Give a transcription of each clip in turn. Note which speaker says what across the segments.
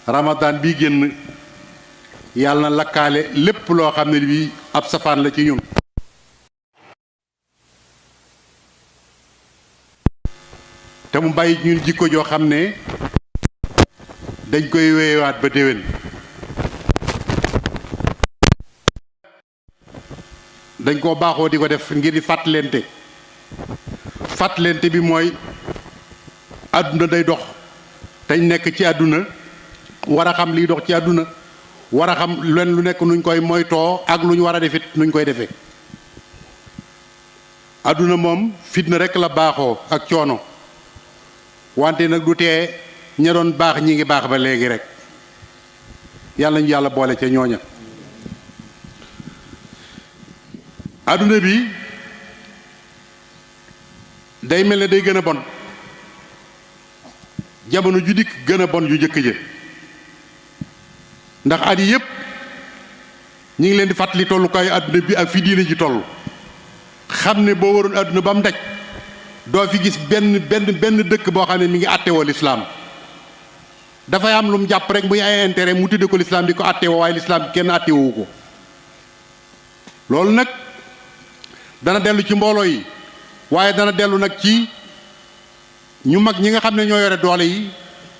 Speaker 1: ramadan bii génn yàlla na lakkaale lépp loo xam ne bii ab safaan la ci ñun te mu bàyyi ñun jikko joo xam ne dañ koy wéyewaat ba déwén dañ koo baaxoo di ko def ngir di fàttalente bi mooy àdduna day dox dañ nekk ci àdduna war a xam liy dox ci àdduna war a xam len lu nekk nuñ koy moytoo ak lu ñu war a defit nuñ koy defee àdduna moom fitna rekk la baaxoo ak coono wante nag du tee ña doon baax ñi ngi baax ba léegi rek yàlla ñu yàlla boole ca ñooña àdduna bi day mel ne day gën a bon jamono ju dikk gën a bon yu jëkk ja ndax at yi yépp ñi ngi leen di fàttali tollukaayu àdduna bi ak fi diine ji toll xam ne boo waroon àdduna ba mu daj doo fi gis benn dëkk boo xam ne mi ngi àttewoo lislaam dafay am lu mu jàpp rek muy ay intérêt mu tudde ko lislaam di ko àttewoo waaye lislaam kenn àttewowu ko loolu nag dana dellu ci mbooloo yi waaye dana dellu nag ci ñu mag ñi nga xam ne ñoo yore doole yi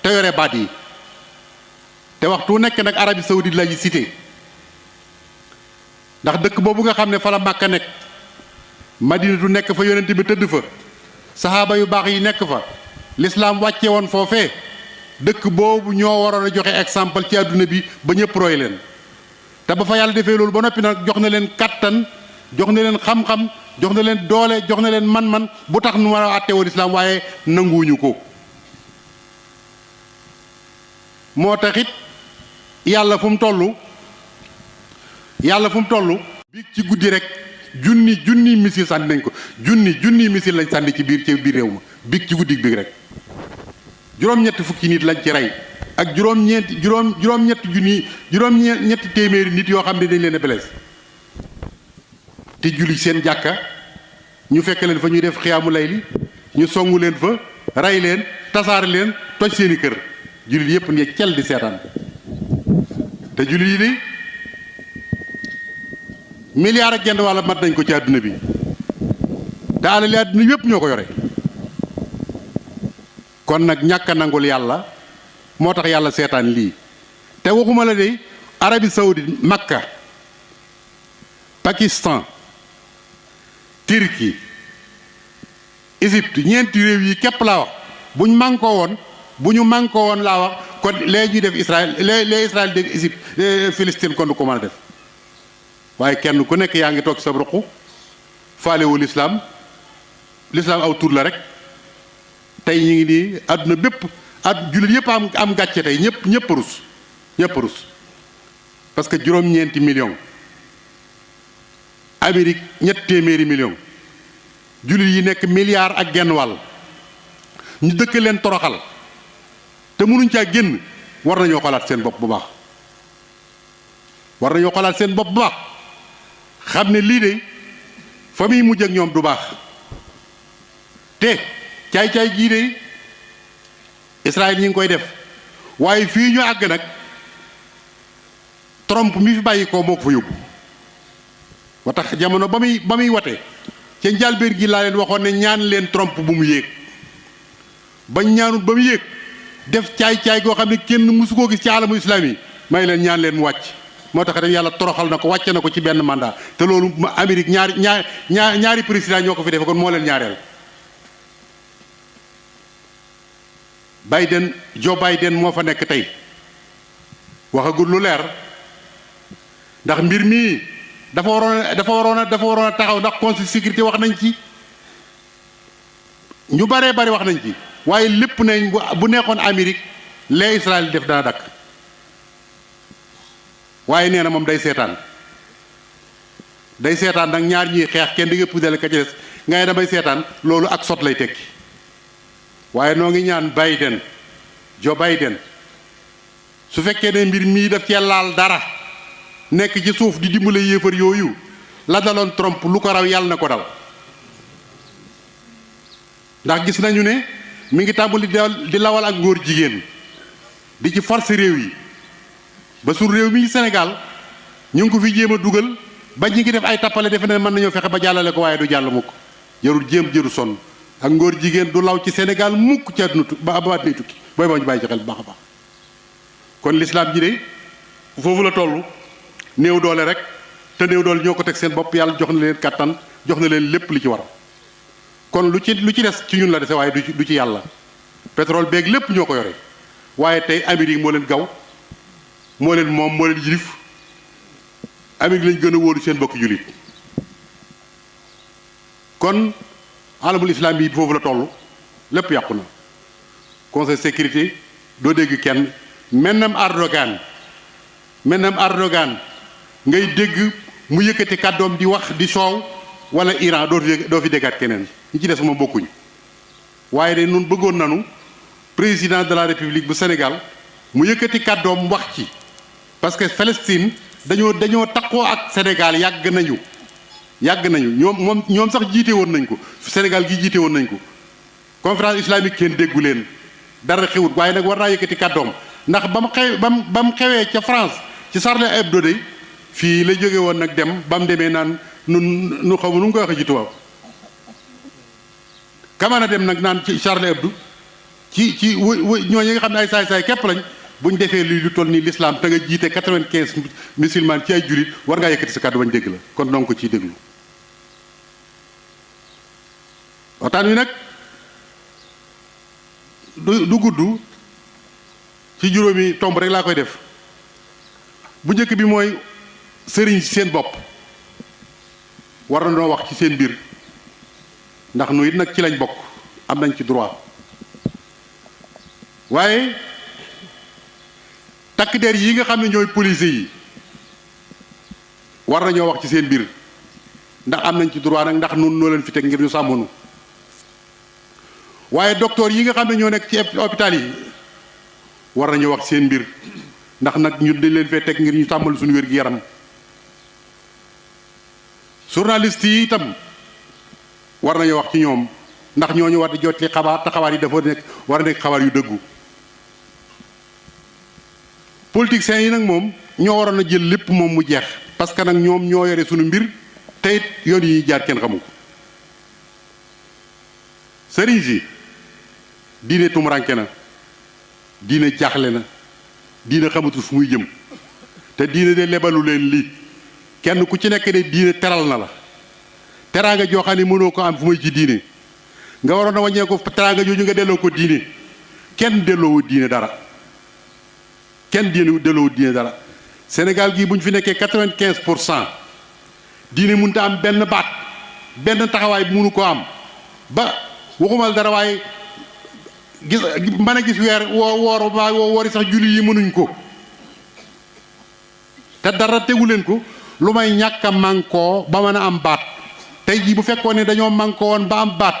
Speaker 1: te yore baat yi te waxtu nekk nag Arabie Saoudite la ñu cité ndax dëkk boobu nga xam ne fa la Màkka nekk Madinatu nekk fa yonent bi tëdd fa saxaaba yu baax yi nekk fa lislaam wàcce woon foofee dëkk boobu ñoo waroon a joxe exemple ci àdduna bi ba ñëpp roy leen te ba fa yàlla defee loolu ba noppi nag jox na leen kattan jox na leen xam-xam jox na leen doole jox na leen man-man bu tax nu war a àttewoo lislaam waaye nanguwuñu ko moo taxit yàlla fu mu toll bi ci guddi rek junni missile sànni nañ ko junni missile lañ sànni ci biir réew ma bi ci guddi bi rek juróom-ñetti fukki nit lañ ci rey ak juróom-ñetti téeméeri nit yoo xam ne dañ leen a blessé te julli seen jàkka ñu fekk leen fa ñuy def xiyaamu layli ñu songu leen fa rey leen tasaare leen toj seeni kër jullit yépp ne cel di seetaan te jullit yi de milliard ak genn wàlla mat nañ ko ci àdduna bi te alali àdduna yépp ñoo ko yore kon nag ñàkk a nangul yàlla moo tax yàlla seetaan lii te waxuma la de Arabie Saoudite Makka Pakistan Turquie Égypte ñeenti réew yi képp laa wax bu ñu mànkoo woon laa wax kon lee ñuy def Israël lee Israël def Égypte Palestine kon du ko mën a def waaye kenn ku nekk yaa ngi toog sa ruq faalewu lislaam aw tur la rek tey ñu ngi nii àdduna bépp jullit yépp am gàcce tey ñëpp rus parce que juróom-ñeenti million Amérique ñett téeméeri million jullit yi nekk milliard ak genn wàll ñu dëkk leen toroxal te mënuñ caa génn war nañoo xalaat seen bopp bu baax xam ne lii de fa muy mujj ak ñoom du baax te caay-caay jii de Israël ñi ngi koy def waaye fii ñu àgg nag Trump mi fi bàyyi ko moo ko fa yóbbu ba tax jamono ba muy wate ca njàlbéen gi laa leen waxoon ne ñaan leen Trump bu mu yéeg bañ ñaanut ba mu yéeg def caay-caay goo xam ne kenn mësu koo gis ci alamu islaam yi may leen ñaan leen mu wàcc moo tax dem yàlla toroxal na ko wàcce na ko ci benn mandat te loolu Amérique ñaari président ñoo ko fi defe kon moo leen ñaareel Joe Biden moo fa nekk tey waxagul lu leer ndax mbir mii dafa waroon a taxaw ndax conseil sécurité wax nañ ci ñu baree bari wax nañ ci waaye lépp nañ bu nekkoon Amérique lee Israël def dana dakk waaye nee na moom day seetaan nag ñaar ñuy xeex kenn di nga puudale ka ci des ngay damay seetaan loolu ak sot lay tekki waaye noo ngi ñaan Joe Biden su fekkee ne mbir mii daf cee laal dara nekk ci suuf di dimbale yéefar yooyu la daloon Trump lu ko raw yàlla na ko dal ndax gis nañu ne mi ngi tàmbali di lawal ak ngóor jigéen di ci force réew yi ba su réew mi Sénégal ñu ngi ko fi jéem a dugal ba ñi ngi def ay tappale defe ne mën nañoo fexe ba jàllale ko waaye du jàll mukk jarul jéem jëru sonn ak ngóor jigéen du law ci Sénégal mukk ci àdduna ba àdduna tukki booy boo ñu bàyyi ci xel bu baax a baax kon lislaam ji de foofu la toll néew doole rek te néew doole ñoo ko teg seen bopp yàlla jox na leen kàttan jox na leen lépp li ci war kon lu ci des ci ñun la dese waaye du ci yàlla pétrole beeg lépp ñoo ko yore waaye tey Amérique moo leen gaw moo leen moom moo leen yilif Amérique lañ gën a wóolu seen bokki jullit kon alamul islam bi foofu la toll lépp yàqu na conseil sécurité doo dégg kenn mennam Erdogan ngay dégg mu yëkkati kàddoom di wax di soow wala Iran doo fi déggaat keneen ñi ci des moom bokkuñ waaye de nun bëggoon nanu président de la république bu Sénégal mu yëkkati kàddoom wax ci parce que Palestine dañoo takkoo ak Sénégal yàgg nañu ñoom sax jiite woon nañ ko Sénégal gi jiite woon nañ ko conférence islamique kenn déggu leen dara xewut waaye nag war naa yëkkati kàddoom ndax ba mu xewee ca France ci Charlie Hebdo de fii la jóge woon nag dem ba mu demee naan nu xaw ma nu mu koy waxee ci tubaab kamana dem nag naan ci Charlie Hebdo ci ñooñu nga xam ne ay saay-saay képp lañ bu ñu defee lii lu toll nii l'islam te nga jiite 95 musulman ci ay jullit war ngaa yëkkati sa kàddu bañ dégg la kon donc ko ciy déglu waxtaan wi nag du gudd ci juróomi tomb rek laa koy def bu njëkk bi mooy sëriñ si seen bopp war na noo wax ci seen mbir ndax nu it nag ci lañ bokk am nañ ci droit waaye takk der yi nga xam ne ñooy police yi war nañoo wax ci seen mbir ndax am nañ ci droit nag ndax nun noo leen fi teg ngir ñu sàmmonu waaye docteur yi nga xam ne ñoo nekk ci hôpital yi war nañoo wax seen mbir ndax nag ñun dañ leen fee teg ngir ñu sàmmal suñu wér gi yaram journaliste yi itam war nañoo wax ci ñoom ndax ñooñu war di jot li xabaar te xabaar yi dafa nekk war a nekk xabaar yu dëggu politiciens yi nag moom ñoo waroon a jël lépp moom mu jeex parce que nag ñoom ñoo yore suñu mbir te it yoon yi jaar kenn xamu ko sëriñ si diine tumuranke na diine jaaxle na diine xamatul fu muy jëm te diine de lebalu leen lii kenn ku ci nekk ne diine teral na la teraanga joo xam ne mënoo ko am fu muy ci diine nga waroon a wàññee ko teraanga jooju nga delloo ko diine kenn delloowu diine dara Sénégal gii bu ñu fi nekkee 95% diine mënut a am benn baat benn taxawaay bu mënu ko am ba waxumal dara waaye gis mën a gis weer woori sax julli yi mënuñ ko te dara tegu leen ko lu may ñàkk a mànkoo ba mën a am baat tey jii bu fekkoon ne dañoo mànkoo woon ba am baat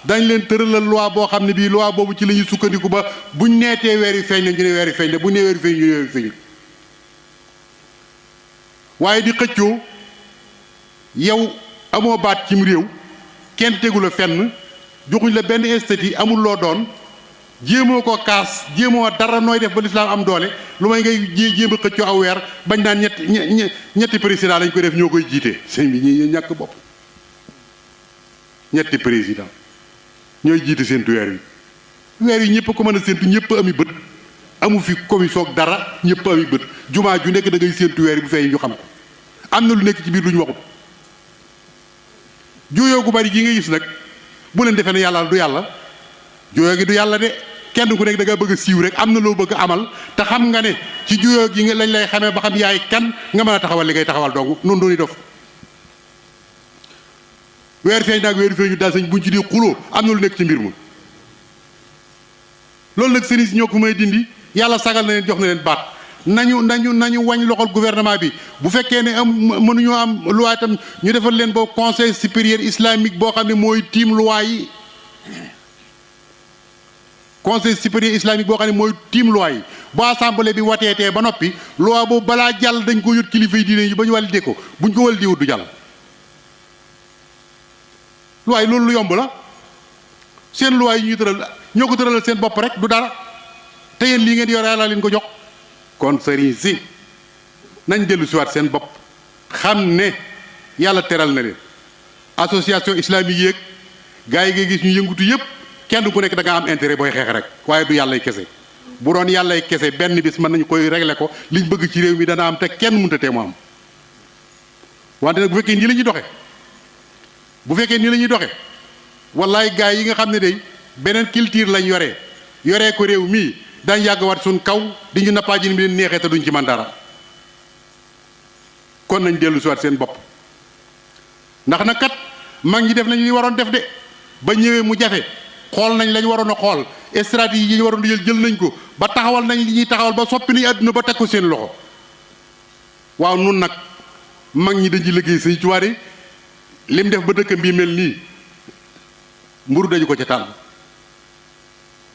Speaker 1: dañ leen tëralal loi boo xam ne bii loi boobu ci la ñuy sukkandiku ba buñ neetee weer yu feeñ la ñu ne weer yu feeñ la buñ nee weer yu feeñ ñu ne weer yu feeñ waaye di xëccoo yow amoo baat cim réew kenn tegu la fenn joxuñ la benn esthétique amul loo doon jéemoo ko kaas jéemoo dara nooy def ba lislaam am doole lu may ngay jéem a xëccoo aw weer bañ naan ñetti président lañ ko def ñoo koy jiite sëñ bi ñi ñàkk bopp ñetti président ñooy jiite séentu weer yi ñëpp ko mën a séentu ñëpp ami bët amu fi commission ak dara ñëpp ami bët jumaa ju nekk da ngay séentu weer yi bu feeñ ñu xam ko am na lu nekk ci biir lu ñu waxut juyoo gu bari gi nga gis nag bu leen defee ne yàlla du yàlla juyoo gi du yàlla de kenn ku nekk da nga bëgg a siiw rek am na loo bëgg a amal te xam nga ne ci juyoo gi nga lañ lay xamee ba xam yaay kan nga mën a taxawal li ngay taxawal dong noonu dooni dof weer feeñ naag weeru feeñu daal sañ buñ ci di xuloo am na lu nekk ci mbir ma loolu nag sëriñ si ñoo ko may dindi yàlla sagal na leen jox na leen baat nañu wañ loxol gouvernement bi bu fekkee ne mënuñoo am loi itam ñu defal leen boo conseil supérieur islamique boo xam ne mooy tiim loi yi conseil supérieur islamique boo xam ne mooy tiim loi yi bu assemblée bi wateetee ba noppi loi boobu balaa jàll dañ ko yot kilifa yi diine yi ba ñu validé ko buñ ko validé wut du jàll loi yi loolu lu yomb la seen loi yi ñuy tëral ñoo ko tëralal seen bopp rek du dara te yéen lii ngeen yore yàlla leen ko jox. kon sëriñ si nañ dellu si waat seen bopp xam ne yàlla teral na leen association islamique yeeg gars yi ngay gis ñu yëngutu yëpp kenn ku nekk da nga am intérêt booy xeex rek waaye du yàllay kese. bu doon yàllay kese benn bis mën nañu koy régler ko liñ bëgg ci réew mi dana am te kenn mënut a tee mu am wante nag bu fekkee nii la ñuy doxe bu fekkee nii la ñuy doxe wallaay gars yi nga xam ne day beneen culture lañ yoree ko réew mii dañ yàgg wat suñ kaw di ñu nappaaji ni mi leen neexee te duñ ci man dara. kon nañ dellu si waat seen bopp ndax nag kat mag ñi def nañ li waroon def de ba ñëwee mu jafe xool nañ lañ waroon a xool stratégie yi ñu waroon jël nañ ko ba taxawal nañ li ñuy taxawal ba soppi nañ àdduna ba teg ko seen loxo. waaw nun nag mag ñi dañ ci liggéey Sëñ Tuubaa de lim def ba dëkkam bii mel nii mburu dañu ko ca tàll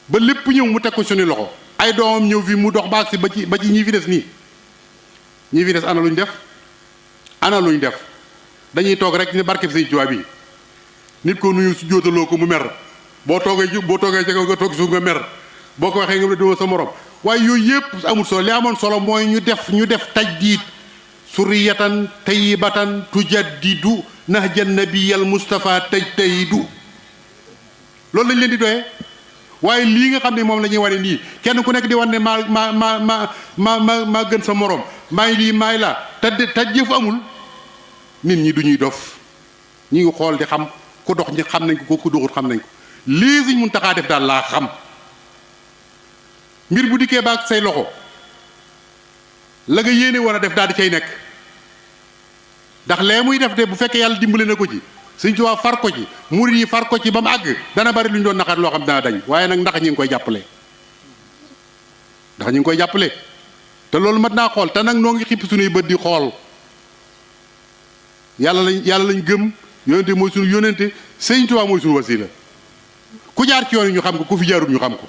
Speaker 1: ba lépp ñëw mu teg ko suñu loxo ay doomam ñëw fii mu dox baag si ba ci ñi fi des nii ñi fi des ana luñ def dañuy toog rek ne barke Sëñ Tuubaa bi nit ko nuyu su jóotaloo ko mu mer boo toogee ca kaw nga toog suuf nga mer boo ko waxee nga duma sa morom waaye yooyu yëpp amul solo li amoon solo mooy ñu def tajdiid suriyatan tayyibatan tujaddidu nahjan nabiyal Mustafa tajtahidu loolu lañ leen di doyee. waaye lii nga xam ne moom la ñuy wane nii kenn ku nekk di wane ne maa gën sa morom maay lii maay laa te jëf amul nit ñi du ñuy dof ñi ngi xool di xam ku dox ñi xam nañ ko ku doxut xam nañ ko lii Sëñ Muntaxaa def daal laa xam mbir bu dikkee baag say loxo la nga yéene war a def daal di cay nekk ndax lee muy def de bu fekkee yàlla dimbale na ko ci Sëñ Tuubaa far ko ci murid yi far ko ci ba mu àgg dana bari lu ñu doon naqar loo xam dana dañ waaye nag ndax ñi ngi koy jàppale te loolu mat naa xool te nag noo ngi xipp suñuy bët di xool yàlla lañ gëm yonente mooy suñu yonente Sëñ Tuubaa mooy suñu wasila ku jaar ci yoon yi ñu xam ko ku fi jaarul ñu xam ko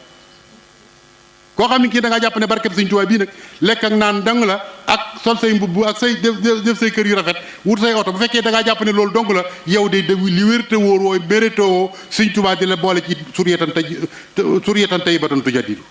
Speaker 1: koo xam ne kii da ngaa jàpp ne barkeb Sëñ Tuubaa bii nag lekk ak naan dang la ak sol say mbubb ak say def say kër yu rafet wut say oto bu fekkee da ngaa jàpp ne loolu dong la yow de li wér te wóor wooy mérétoo Sëñ Tuubaa di la boole ci suriyatan tayyibatan tujaddidu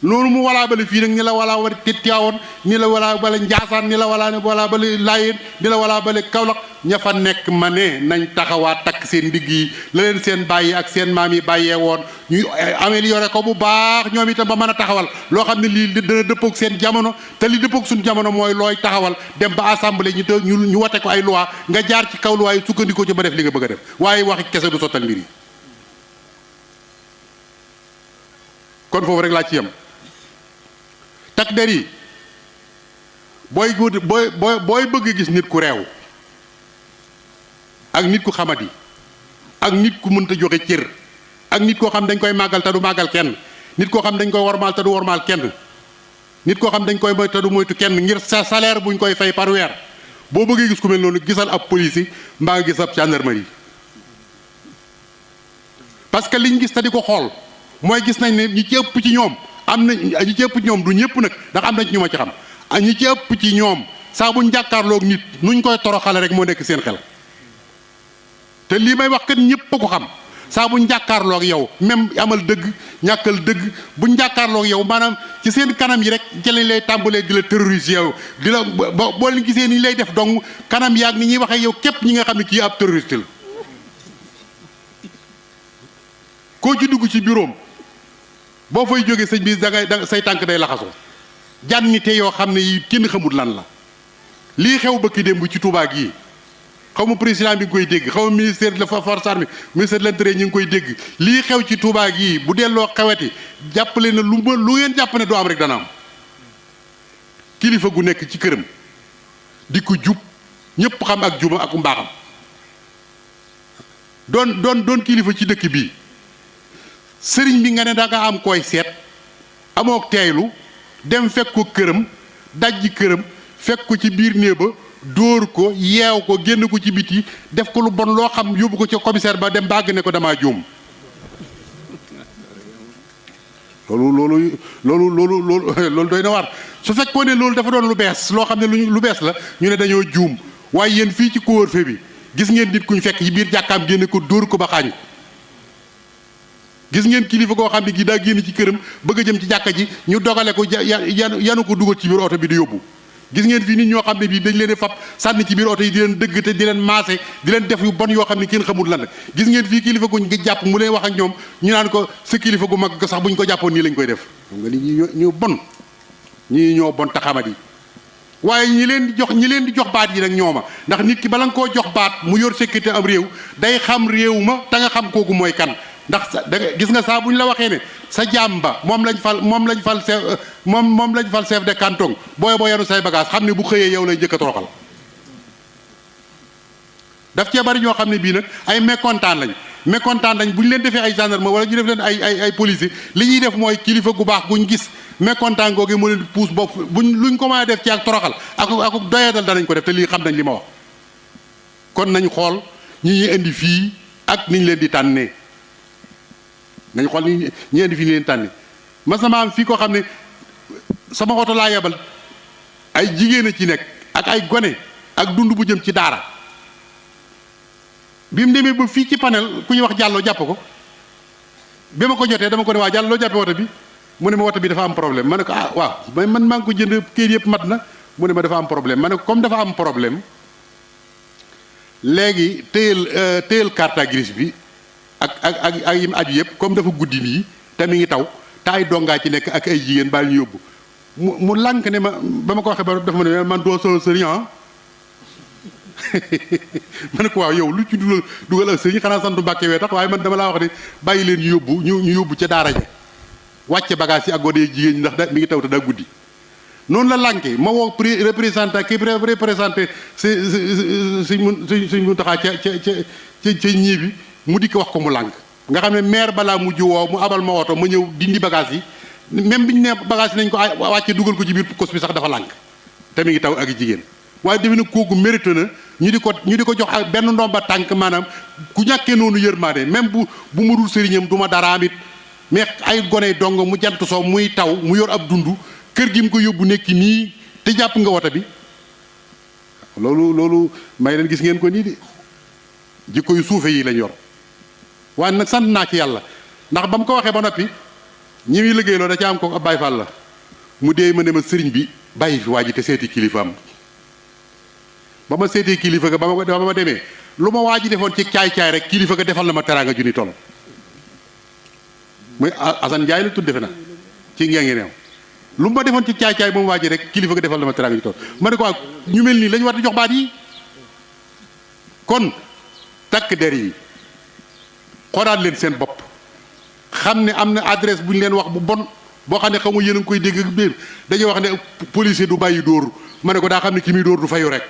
Speaker 1: loolu mu walaa bale fii nag ni la walaa bale Tiwaawan ni la walaa bale Njaasaan ni la walaa bale Laayeen ni la walaa bale Kawlax ña fa nekk ma ne nañ taxawaat takk seen ndigg yi la leen seen bàyyi ak seen maam yi bàyyee woon ñu amélioré ko bu baax ñoom itam ba mën a taxawal loo xam ne lii dana dëppoog seen jamono te li dëppoog suñu jamono mooy looy taxawal dem ba assemblée ñu wate ko ay loi nga jaar ci kaw loi yi sukkandikoo ci ba def li nga bëgg a def waaye waxi kese du sottal mbir yi kon foofu rek laa ci yem takk der yi booy bëgg gis nit ku réew ak nit ku xamadi ak nit ku mënta joxe cër ak nit koo xam dañ koy màggal te du màggal kenn nit koo xam dañ koy wormaal te du wormaal kenn nit koo xam dañ koy moy te du moytu kenn ngir sa salaire buñ koy fay par weer boo bëggee gis ku mel noonu gisal ab police mbaa nga gis ab gendarmerie parce que liñ gis te di ko xool mooy gis nañ ne ñi ci ëpp ci ñoom am na ñi ci ëpp ci ñoom du ñëpp nag ndax am na ci ñu ma ci xam ñi ci ëpp ci ñoom saa buñ jàkkaarloog nit nuñ koy toroxale rek moo nekk seen xel te lii may wax kat ñëpp a ko xam saa buñ jàkkaarloog yow même amal dëgg ñàkkal dëgg buñ jàkkaarloog yow maanaam ci seen kanam yi rek ci lañ lay tàmbalee di la terroriser yow di la boo leen gisee ni lay def dong kanam yaag ni ñuy waxee yow képp ñi nga xam ne kii ab terroriste la koo ci dugg ci bureau boo fay jógee sëñ bi da say tànk day laxasoo jànnite yoo xam ne yi kenn xamul lan la lii xew bëkki démb ci Touba gii xaw ma président bi ngi koy dégg xaw ma ministère de la force armée ministère de l'intérieur ñi ngi koy dégg lii xew ci Touba gii bu delloo xeweti jàppale na lu ngeen jàpp ne doo am rek dana am kilifa gu nekk ci këram di ko jub ñëpp xam ak juma ak mbaaxam doon kilifa ci dëkk bii sëriñ bi nga ne da nga am koy seet amook teeylu dem fekk ko këram dajji këram fekk ko ci biir néeg ba dóor ko yeew ko génn ko ci biti def ko lu bon loo xam yóbbu ko ca commissaire ba dem bàgg ne ko damaa juum loolu doy na waar su fekkoo ne loolu dafa doon lu bees loo xam ne lu bees la ñu ne dañoo juum waaye yéen fii ci couvre-feu bi gis ngeen nit kuñ fekk ci biir jàkkaam génne ko dóor ko ba xaañ ko gis ngeen kilifa koo xam ne gi daa génn ci këram bëgg a jëm ci jàkka ji ñu dogale ko yanu ko dugal ci biir oto bi di yóbbu. gis ngeen fii nit ñoo xam ne bii dañ leen di fab sànni ci biir oto yi di leen dëgg te di leen maase di leen def yu bon yoo xam ne kenn xamul lan la. gis ngeen fii kilifa guñ ngi jàpp mu leen wax ak ñoom ñu naan ko sa kilifa gu mag sax buñ ko jàppoon nii lañ koy def. xam nga ni ñu bon ñii ñoo bon taxamat yi waaye ñi leen di jox baat yi nag ñooma ndax nit ki bala nga koo jox baat mu yor sécurité am réew day xam réew ma te nga xam kooku mooy kan. ndax gis nga saa bu ñu la waxee ne sa jàmba moom lañ fal chef de canton booy boo yanu say bagage xam ne bu xëyee yow lay njëkk a toroxal. daf cee bari ñoo xam ne bii nag ay mécontent lañ bu ñu leen defee ay gendarme wala ñu def leen ay policier li ñuy def mooy kilifa gu baax guñ gis mécontent googu mu leen puus bopp luñ ko mën a def ci ak toroxal ak doyadal danañ ko def te lii xam nañ li ma wax. kon nañ xool ñi ñuy indi fii ak niñ leen di tànnee. nañ xool ni ñeen di fi leen tànni mas na ma am fii koo xam ne sama oto laa yebal ay jigéen a ci nekk ak ay gone ak dund bu jëm ci daara bi mu demee ba fii ci panel ku ñuy wax jàlloo jàpp ko bi ma ko jotee dama ko ne waa jàll loo jàppee woto bi mu ne ma woto bi dafa am problème ma ne ko ah waaw man maa ngi ko jënd kër yëpp mat na mu ne ma dafa am problème ma ne ko comme dafa am problème léegi téyel carte grise bi ak yim aju yëpp comme dafa guddi nii te mi ngi taw te ay dongaa ci nekk ak ay jigéen baal ñu yóbbu mu lànk ne ma ba ma ko waxee ba dafa ma ne man doo solo sëriñ ah ma ne ko waaw yow lu ci dugal ak sëriñ xanaa santu Mbàkke wee tax waaye man dama laa wax ne bàyyi leen ñu yóbbu ca daara ja wàcce bagage yi ak gone jigéen ñi ndax mi ngi taw te daa guddi noonu la lànke ma woo représentant ki représenté suñ mun taxaa ca ñii bi mu dikk wax ko mu lànk nga xam ne maire balaa mujj woo mu abal ma oto ma ñëw dindi bagage yi même bi ñu ne bagage yi nañ ko wàcce dugal ko ci biir kos bi sax dafa lànk te mi ngi taw ak jigéen waaye defe na kooku mérite na ñu di ko jox ak benn ndomba tànk maanaam ku ñàkkee noonu yërmaande même bu ma dul sëriñam du ma dara amit mais ay gone dong mu jant soo muy taw mu yor ab dund kër gi mu ko yóbbu nekki nii te jàpp nga woto bi loolu may leen gis ngeen ko nii de jikko yu suufe yi lañ yor waaye nag sant naa ci yàlla ndax ba mu ko waxee ba noppi ñi muy liggéeyloo da ca am ko ab Baay Faal la mu dee ma ne ma sëriñ bi bàyyi fi waa ji te seeti kilifaam ba ma seetee kilifa ga ba ma demee lu ma waa ji defoon ci caay-caay rek kilifa ga defal na ma teraanga junni toll muy Assane Ndiaye la tudd defe na ci ngee neew lu ma defoon ci caay-caay moom waa ji rek kilifa ga defal na ma teraanga junni toll ma ne ko waa ñu mel nii lañu war di jox baat yi kon takk der yi xoolaat leen seen bopp xam ne am na adresse bu ñu leen wax bu bon boo xam ne xamu yéen a ngi koy dégg ak biir dañuy wax ne policier du bàyyi dóor ma ne ko daa xam ne ki muy dóor du fayu rek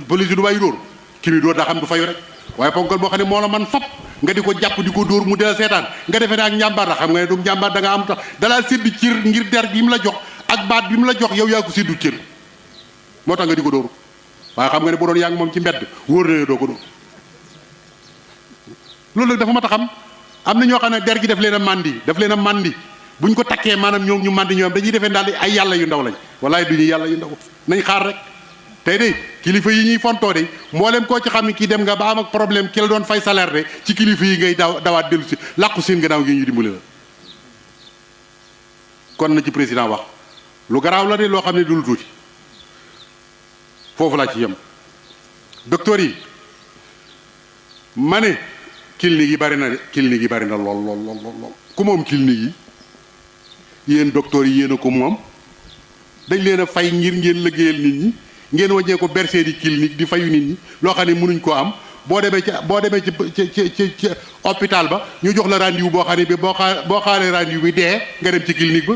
Speaker 1: policier du bàyyi dóor ki muy dóor daa xam du fayu rek waaye ponkal boo xam ne moo la man fop nga di ko jàpp di ko dóor mu dela seetaan nga defee ne ak njàmbaar la xam nga ne du njàmbaar da nga am tax dalaa sédd cër ngir der bi mu la jox ak baat bi mu la jox yow yaa ko séddu cër moo tax nga di ko dóor waaye xam nga ne bu doon yaa ngi moom ci mbedd wóor na doo ko dóor loolu nag dafa mat a xam am na ñoo xam ne der gi daf leen a màndi buñ ko takkee maanaam ñoom ñu màndi ñoom dañuy defee daal ay yàlla yu ndaw lañ walaay du ñu yàlla yu ndaw nañ xaar rek tey de kilifa yi ñuy fontoo de mboolem koo ci xam ne kii dem nga ba am ak problème ki la doon fay salaire de ci kilifa yi ngay dawaat dellu si làqu seen gannaaw gi ñu dimbali la kon na ci président wax lu garaaw la de loo xam ne du lu tuuti foofu laa ci yem docteur yi ma ne clinique yi bari na de clinique yi bari na lool ku moom clinique yi yéen docteur yi yéen a ko moom dañ leen a fay ngir ngeen liggéeyal nit ñi ngeen wàññee ko bercé di clinique di fayu nit ñi loo xam ne mënuñ koo am boo demee ci hôpital ba ñu jox la rendez-vous boo xam ne bi boo xaaree rendez-vous bi dee nga dem ci clinique ba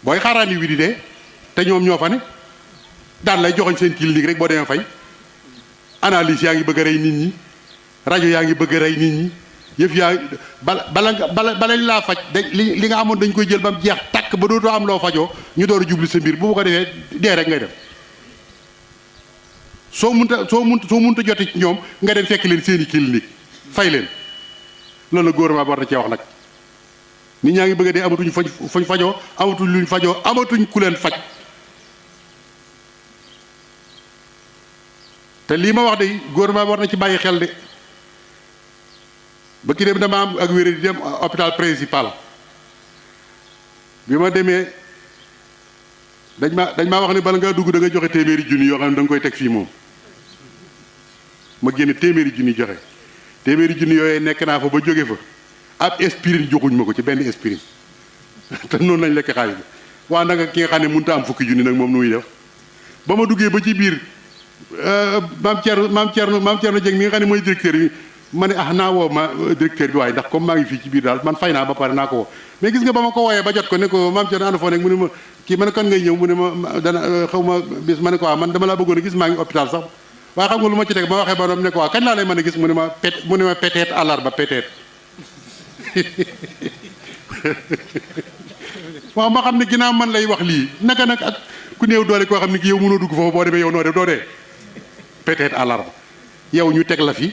Speaker 1: booy xaar rendez-vous bi di dee te ñoom ñoo fa ne daan lay joxoñ seen clinique rek boo demee fay analyse yaa ngi bëgg a rey nit ñi rajo yaa ngi bëgg a rey nit ñi yëf yaa bala laa faj li nga amoon dañ koy jël ba mu jeex takk ba dootoo am loo fajoo ñu door a jublu sa mbir bu ko defee dee rek ngay def soo munta jote ci ñoom nga dem fekk leen seeni clinique fay leen loolu la gouvernement bi war na cee wax nag nit ñaa ngi bëgg a dee amatuñ fuñ fajoo amatuñ luñ fajoo amatuñ ku leen faj te lii ma wax de gouvernement war na ci bàyyi xel de ba ki dem dama am ak wéré di dem hôpital principal bi ma demee dañ maa wax ne bala ngaa dugg da nga joxe téeméeri junni yoo xam ne da nga koy teg fii moom ma génne téeméeri junni joxe téeméeri junni yooyu nekk naa fa ba jóge fa ab aspirine joxuñ ma ko ci benn aspirine te noonu lañ lekk xaalis bi waa nag ki nga xam ne mënut a am fukki junni nag moom nu muy def ba ma duggee ba ci biir maam Thierno Dieng mi nga xam ne mooy directeur bi ma ne naa woo ma directeur bi waaye ndax comme maa ngi fii ci biir daal man fay naa ba pare naa ko woo mais gis nga ba ma ko wooyee ba jot ko ne ko maam Thierno ànd foo nekk mu ne ma kii ma ne kan ngay ñëw mu ne ma dana xaw ma bis ma ne ko waaw man dama laa bëggoon a gis maa ngi hôpital sax waaye xam nga lu ma ci teg ma waxee ba doom ne ko waaw kañ laa lay mën a gis mu ne ma peut-être àllarba peut-être waaw ma xam ne ginnaaw man lay wax lii naka nag ak ku néew doole koo xam ne ki yow mënoo dugg foofu boo demee yow noo def doo dee peut-être àllarba yow ñu teg la fi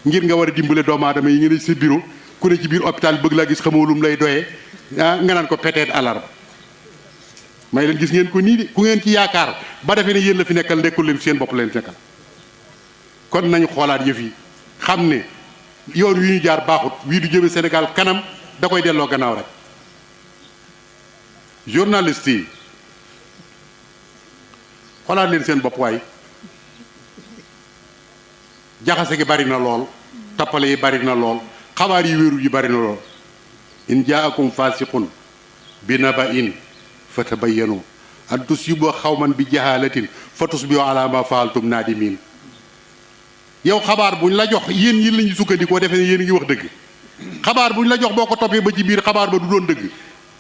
Speaker 1: ngir nga war a dimbale doomu aadama yi nga ne sa bureau ku ne ci biir hôpital bëgg laa gis xamoo lum lay doyee nga naan ko peut-être àllarba may leen gis ngeen ko nii de ku ngeen ci yaakaar ba defee ne yéen la fi nekkal nekkul leen seen bopp leen nekkal kon nañu xoolaat yëf yi xam ne yoon wi ñu jaar baaxut wii du jëme Sénégal kanam da koy delloo gannaaw rek journaliste yi xoolaat leen seen bopp waay jaxase gi bari na lool tappale yi bari na lool xabaar yi wéeru yi bari na lool in jaakum fasiqun bi naba'in fatabayyanu an tusibu xawman bi jahalatin fatusbihu ala ma faaltum nadimin yow xabaar buñ la jox yéen yi lañu sukkandikoo defee ne yéen ngi wax dëgg xabaar buñ la jox boo ko toppee ba ci biir xabaar ba du doon dëgg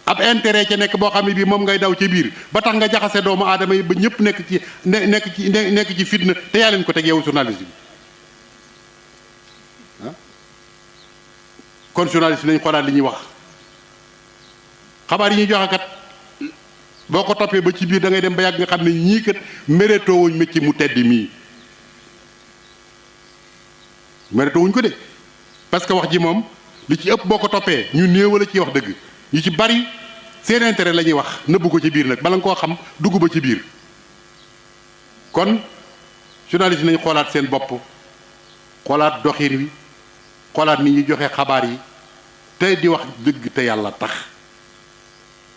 Speaker 1: ab intérêt ca nekk boo xam ne bii moom ngay daw ca biir ba tax nga jaxase doomu aadama yi ba ñëpp nekk ci fitna te yaa leen ko teg yow journaliste bi kon journaliste nañ xoolaat li ñuy wax xabaar yi ñuy joxe kat boo ko toppee ba ci biir da ngay dem ba yàgg nga xam ne ñii kat mérétoo wuñ métier mu tedd mii mérétoo wuñ ko de parce que wax ji moom li ci ëpp boo ko toppee ñu néew la ciy wax dëgg ñu ci bari seen intérêt la ñuy wax nëbbu ko ci biir nag bala nga koo xam dugg ba ci biir kon journaliste nañ xoolaat seen bopp xoolaat doxin wi xoolaat ni ñuy joxe xabaar yi te di wax dëgg te yàlla tax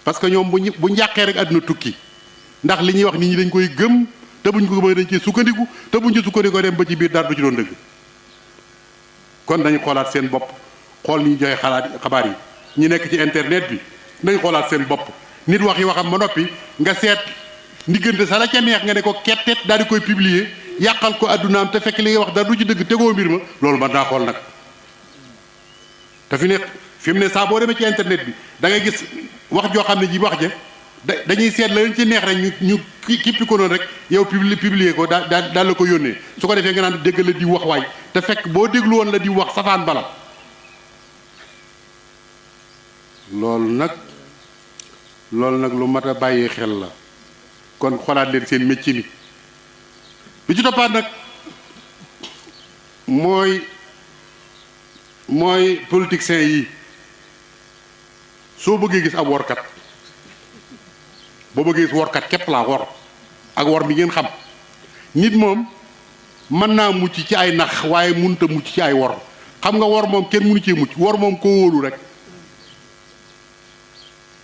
Speaker 1: parce que ñoom bu njàqee rek àdduna tukki ndax li ñuy wax nit ñi dañ koy gëm te buñ ko gëmee dañ ci sukkandiku te buñ ci sukkandikoo dem ba ci biir dara du ci doon dëgg kon dañu xoolaat seen bopp xool ni ñu joxe xabaar yi ñi nekk ci internet bi nañ xoolaat seen bopp nit wax yi waxam ba noppi nga seet ndiggante sa la ca neex nga ne ko kettet daal di koy publier yàqal ko addunaam te fekk li ngay wax dara du ci dëgg tegoo mbir ma loolu mën naa xool nag te fi mu ne saa boo demee ci internet bi da ngay gis wax joo xam ne ji wax ja dañuy seet la leen ci neex rek ñu kippi ko noonu rek yow publier ko daal la ko yónnee su ko defee nga naan dégg la di wax waay te fekk boo déglu woon la di wax safaan bala loolu nag lu mat a bàyyi xel la kon xoolaat leen seen métier mi bi ci toppaat nag mooy politiciens yi soo bëggee gis ab workat boo bëggee gis workat képp laa wor ak wor mi ngeen xam nit moom mën naa mucc ci ay nax waaye mënut a mucc ci ay wor xam nga wor moom kenn mënu cee mucc wor moom koo wóolu rek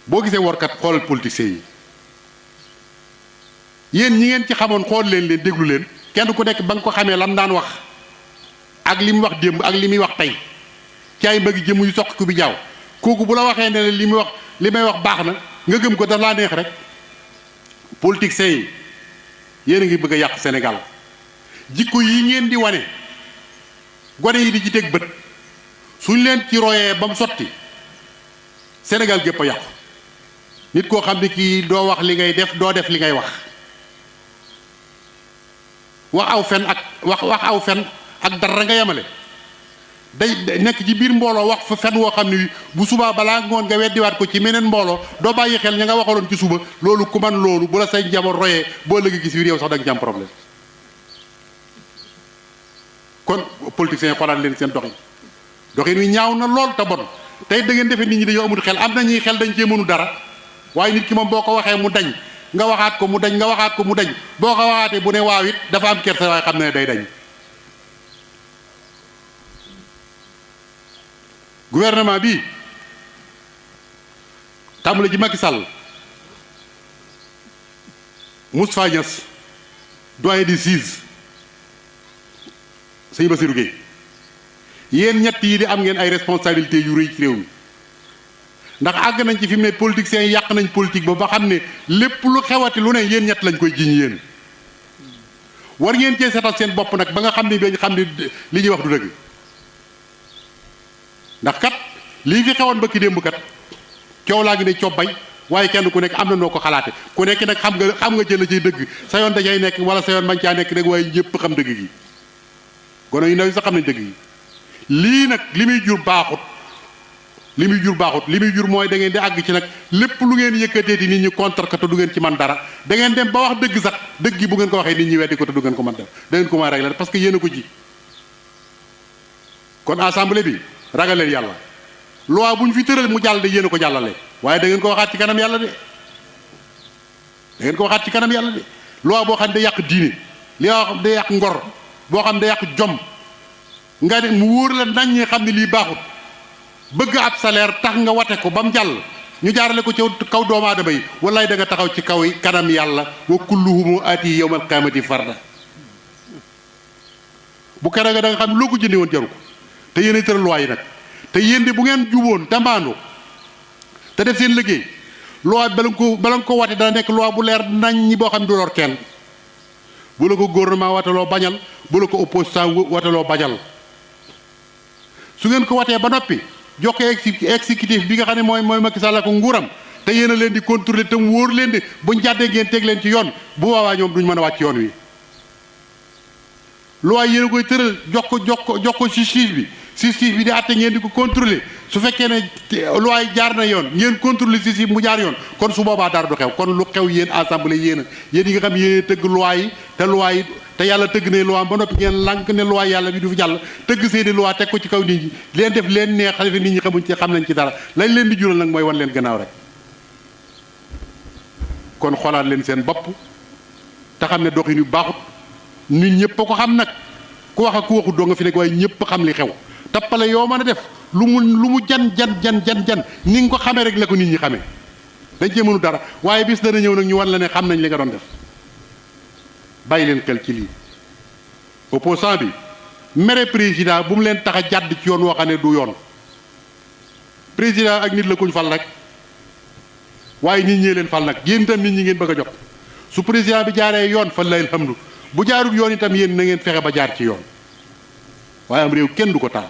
Speaker 1: boo gisee workat xoolal politiciens yi yéen ñi ngeen ci xamoon xool leen déglu leen kenn ku nekk ba nga ko xamee lam daan wax ak li mu wax démb ak li muy wax tey ci ay mbëgg jëm yu soq ku bi jaaw kooku bu la waxee ne li may wax baax na nga gëm ko daf laa neex rek politiciens yi yéen a ngi bëgg a yàq Sénégal jikko yi ngeen di wane gone yi di ci teg bët suñ leen ci royee ba mu sotti Sénégal gépp a yàqu nit koo xam ne kii doo wax li ngay def doo def li ngay wax wax aw fen ak dara nga yemale day nekk ci biir mbooloo wax fa fen woo xam ne bu subaa balaa ngoon nga weddiwaat ko ci meneen mbooloo doo bàyyi xel ña nga waxaloon ci suba loolu ku man loolu bu la say njaboot royee boo lëgg gis biir yow sax da nga ci am problème kon politiciens yi xoolaat leen seen doxin wi ñaaw na lool te bon tey da ngeen defee nit ñi dañoo amul xel am na ñuy xel dañ cee mënu dara waaye nit ki moom boo ko waxee mu dañ nga waxaat ko mu dañ nga waxaat ko mu dañ boo ko waxaatee bu ne waaw it dafa am kersa waaye xam ne day dañ. gouvernement bi tàmbale ji Macky Sall Moustapha Niasse doyen des juges sëñ Bassirou Gueye yéen ñett yi di am ngeen ay responsabilités yu rëy ci réew mi ndax àgg nañ ci fi mu ne politiciens yi yàq nañ politique ba xam ne lépp lu xewati lu ne yéen ñett lañ koy jiñ yéen war ngeen cee seetal seen bopp nag ba nga xam ne dañ xam ne li ñuy wax du dëgg ndax kat lii fi xewoon ba ki démb kat coow laa ngi ne cobbay waaye kenn ku nekk am na noo ko xalaate ku nekk nag xam nga ci la ciy dëgg sa yoon dajay nekk wala sa yoon bañ caa nekk rek waaye ñëpp xam dëgg gi gono yu ndaw yi sax xam nañ dëgg gi lii nag li muy jur baaxut li muy jur mooy da ngeen di àgg ci nag lépp lu ngeen yëkkateeti nit ñi contre ko te du ngeen ci man dara da ngeen dem ba wax dëgg sax dëgg gi bu ngeen ko waxee nit ñi weddi ko te du ngeen ko mën dara da ngeen ko mën a régler parce que yéen a ko ji kon assemblée bi ragal leen yàlla loi bu ñu fi tëral mu jàll de yéen a ko jàllale waaye da ngeen ko waxaat ci kanam yàlla de da ngeen ko waxaat ci kanam yàlla de loi boo xam ne day yàq diine li nga xam day yàq ngor boo xam ne day yàq jom nga ne mu wóor la nañ ñi xam ne lii baaxut bëgg ab salaire tax nga wate ko ba mu jàll ñu jaarale ko ci kaw doomu aadama yi wallaay da nga taxaw ci kaw kanam yàlla wa kulluhum aati yawmal qiyaamati farda bu kere nga da nga xam loo ko jëndee woon jaru ko te yéen a tëral loi yi nag te yéen de bu ngeen juboon te mbaandu te def seen liggéey loi bala nga ko wate dana nekk loi bu leer nañ ñi boo xam ne du lor kenn bu la ko gouvernement wataloo bañal bu la ko opposition wataloo bañal su ngeen ko watee ba noppi jox ko exécutif bi nga xam ne mooy Macky Sall ko nguuram te yéen a leen di contrôler te mu wóor leen de buñ jàddee ngeen teg leen ci yoon bu boobaa ñoom duñ mën a wàcc yoon wi loi yéen a koy tëral jox ko justice bi di àtte ngeen di ko contrôler su fekkee ne loi yi jaar na yoon ngeen contrôler justice mu jaar yoon kon su boobaa dara du xew kon lu xew yéen assemblée yéen yi nga xam yéen tëgg loi yi te yàlla tëgg ne loi ba noppi ngeen lànk ne loi yàlla bi du fi jàll tëgg seeni loi teg ko ci kaw nit ñi leen def leen neex xalifa nit ñi xam nañ ci dara lañ leen di jural nag mooy wan leen gannaaw rek kon xoolaat leen seen bopp te xam ne doxin yu baaxut nit ñëpp a ko xam nag ku wax ak ku waxut doo nga fi nekk waaye ñëpp xam li xew tappale yoo mën a def lu mu jan ni nga ko xamee rek la ko nit ñi xamee dañ cee mënu dara waaye bis dana ñëw nag ñu wan la ne xam nañ li nga doon def bàyyi leen xel ci lii opposant bi mere président bu mu leen tax a jàdd ci yoon woo xam ne du yoon président ak nit la kuñ fal rek waaye nit ñee leen fal nag yéen itam nit ñi ngeen bëgg a jot su président bi jaaree yoon fa lay alhamdu bu jaarul yoon itam yéen na ngeen fexe ba jaar ci yoon waaye am réew kenn du ko taal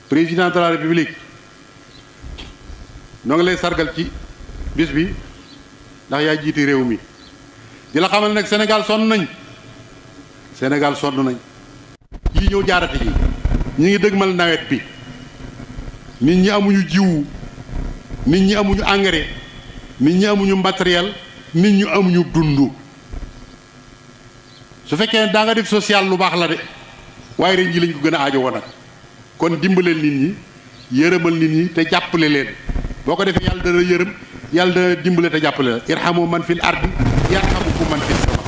Speaker 1: président de la république noo ngi lay sargal ci bis bi ndax yaa jiite réew mi di la xamal nag Sénégal sonn nañ yii ñëw jaarati ji ñi ngi dëgmal nawet bi nit ñi amuñu jiwu nit ñi amuñu engrais nit ñi amuñu matériel nit ñi amuñu dund su fekkee ne daa nga def social lu baax la de waaye ren ji lañ ko gën a aajo woon nag kon dimbaleel nit ñi yërëmal nit ñi te jàppale leen boo ko defee yàlla dana yërëm yàlla dana dimbale te jàppale la irhamu man fil ardi yarhamukum man fis sama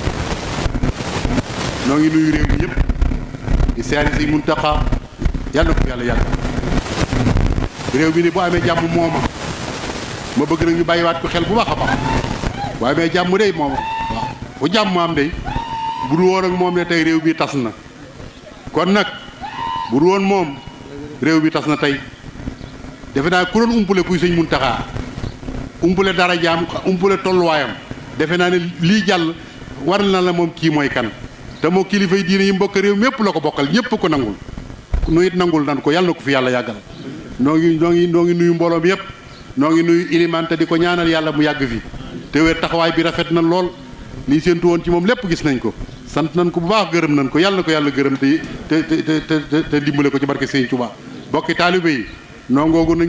Speaker 1: noo ngi nuyu réew mi yëpp di seeri si Muntaxa yàlla na ko yàlla yàgg réew mi ne bu amee jàmm mooma ma bëgg nag ñu bàyyiwaat ko xel bu baax a baax bu amee jàmm day mooma waaw bu jàmm am day bu dul woon ak moom ne tey réew bi tas na kon nag bu dul woon moom réew bi tas na tey defe naa ku doon umpule kuy sëñ Muntaxa umpule dara jaam umpule tolluwaayam defe naa ne lii jàll war na la moom kii mooy kan te moo kilifa yi diine yi mbokk réew mépp la ko bokkal ñépp ko nangul nu it nangul nan ko yàlla na ko fi yàlla yàggal noo ngi nuyu mbooloo mi yépp noo ngi nuyu ilimaan te di ko ñaanal yàlla mu yàgg fi te wér taxawaay bi rafet na lool lii séentu woon ci moom lépp gis nañ ko sant nañ ko bu baax gërëm nañ ko yàlla na ko yàlla gërëm te dimbale ko ci barke Sëñ Tuubaa bokki taalibe yi noo ngoogu nañ